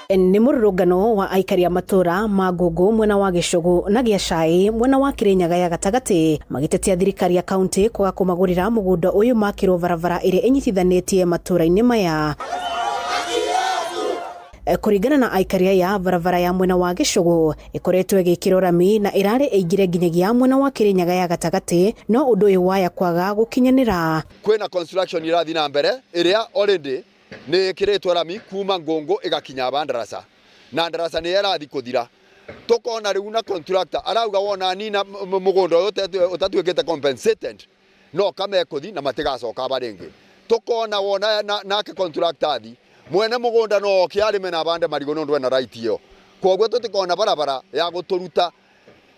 Nĩ mũrũrũngano wa aikari a matũra ma Ngũngũ mwena wa Gĩcũgũ na Gĩacai mwena wa Kĩrĩnyaga ya gatagatĩ magĩtetia thirikari ya kaunti kwaga kũmagũrĩra mũgũnda ũyũ makĩrwo barabara ĩrĩa ĩnyitithanĩtie matũra-inĩ maya. Kũringana na aikari aya, barabara ya mwena wa Gĩcũgũ ĩkoretwo ĩgĩkĩrwo rami na ĩrarĩ ĩingĩre nginyagia mwena wa Kĩrĩnyaga ya gatagatĩ, no ũndũ ũyũ waya kwaga gũkinyanĩra. Kwĩna construction ĩrathiĩ na mbere ĩrĩa already nĩ ĩkĩrĩtwo rami kuma Ngũngũ ĩgakinya aba Ndaraca, na Ndaraca nĩyo ĩrathiĩ kũthira. Tũkona rĩu na contractor arauga wona nina mũgũnda ũyũ ũtatuĩkĩte compensated no kamekũthi na matigacoka aba rĩngĩ. Tũkona wona nake contractor athi, mwene mũgũnda no oke arĩme na abande marigũ nĩ ũndũ ena right ĩyo. Kwoguo tũtikona barabara ya gũtũruta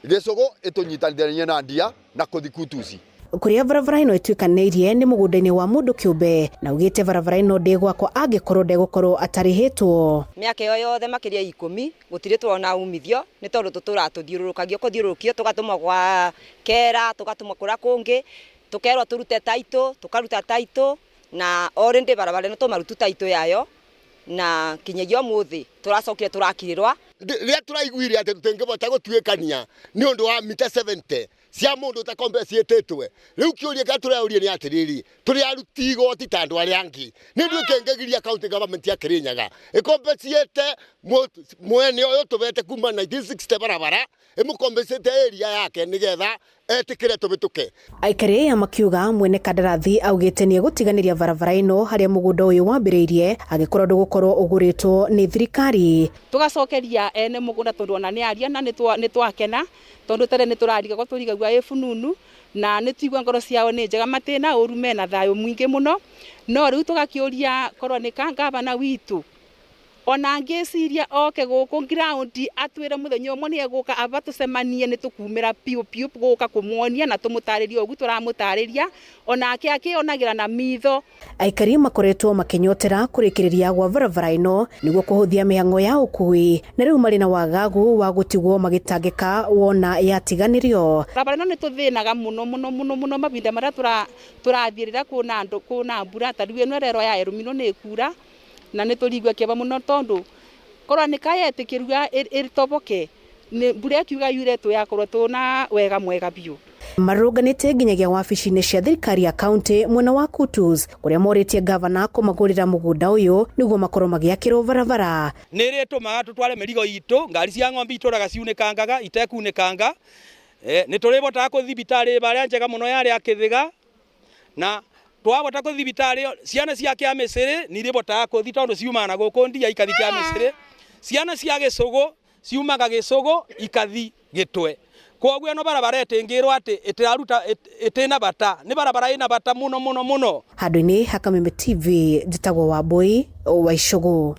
Gĩcũgũ ĩtũnyitanithanie na ndia na kũthi Kutusi. Kũrĩa barabara ĩno ĩtuĩkanĩirie nĩ mũgũnda-inĩ wa mũndũ kĩũmbe, na augĩte barabara ĩno ndĩgwakwo angĩkorwo ndegũkorwo atarĩhĩtwo. Mĩaka ĩyo yothe makĩria ya ikũmi gũtirĩ twona umithio nĩ tondũ tũtũraga tũthiũrũrũkagio kũthiũrũrũkio tũgatũmwo gwa kera tũgatũmwo kũrĩa kũngĩ tũkerwo tũrute title tũkaruta title na already barabara ĩno tũmarutu title yayo na kinyagia ũmũthĩ tũracokire tũrakirĩrwa. Rĩrĩa tũraiguire atĩ tũtingĩbota gũtuĩkania nĩ ũndũ wa mita 70 cia mũndũ ũtakombeciĩtĩtwe, rĩu kĩũria kĩrĩa tũreyũria nĩ atĩrĩrĩ, tũrĩ aruti igoti ta andũ arĩa angĩ, nĩ ithuĩ kĩngĩgiria county government ya Kĩrĩnyaga ĩkombeciĩte mwene ũyũ tũbete kuma 1960 barabara ĩmũkombecĩte area yake nĩgetha etĩkĩre tũbĩtũke. Aikari aya makiuga mwene kandarathi augĩte nĩegũtiganĩria barabara ĩno harĩa mũgũnda ũyũ wambĩrĩirie angĩkorwo ndũgũkorwo ũgũrĩtwo nĩ thirikari. Tũgacokeria ene mũgũnda tondũ ona nĩ aria na nĩ twakena tondũ tene nĩ tũrarigagwo tũrigagua ĩ fununu na nĩ tũigua ngoro ciao nĩ njega matĩna ũru mena thayũ mũingĩ mũno no rĩu tũgakĩũria korwo nĩ ka ngavana witũ Ona ngĩciria oke gũkũ ground atwĩre mũthenya ũmwe nĩ egũka aba tũcemanie nĩ tũkumĩra piũ piũ gũka kũmuonia na tũmũtarĩrie ũguo tũramũtarĩria onake akĩonagĩra na mitho. Aikari makoretwo makĩnyotera kũrĩkĩrĩria gwa barabara ĩno nĩguo kũhũthia mĩhang'o ya ũkui na rĩu marĩ na wagagu wa gũtigwo magĩtangĩka wona yatiganĩrio. Barabara ĩno nĩ tũthĩnaga mũno mũno mũno mũno mahinda marĩa tũrathiĩ rĩrĩa kwĩna mbura ta rĩu ĩno ĩrerwo ya El Nino nĩ ĩkura. Na nĩ tũrigua kĩeva mũno tondũ korwo nĩ kayetĩkĩrua ĩtoboke mbura ĩkiuga yure tũyakorwo tũna wega mwega biũ. Marũrũnganĩte nginyagia wabici-inĩ cia thirikari ya kaunti mwena wa Kutus kũrĩa morĩtie ngavana kũmagũrĩra mũgũnda ũyũ nĩguo makorwo magĩakĩrwo barabara. Nĩ ĩrĩtũmaga tũtware mĩrigo itũ, ngari cia ng'ombe itũraga ciunĩkangaga itekunĩkanga. Nĩ tũrĩbotaga kũthi thibitarĩ barĩa njega mũno yarĩ ya Kĩthĩga. Na twabota kũthi thibitarĩ ĩyo, ciana cia Kĩamĩcĩrĩ nĩ irĩbotaga kũthi tondũ ciumaga na gũkũ Ndia ikathi Kĩamĩcĩrĩ. Ciana cia Gĩcũgũ ciumaga Gĩcũgũ ikathi Gĩtwe. Kwoguo ĩno barabara ĩtĩngĩrwo atĩ ĩtĩraruta ĩtĩna bata, nĩ barabara ĩna bata mũno mũno mũno. Handũ-inĩ ha Kameme TV, njĩtagwo Wambũi wa Icũgũ.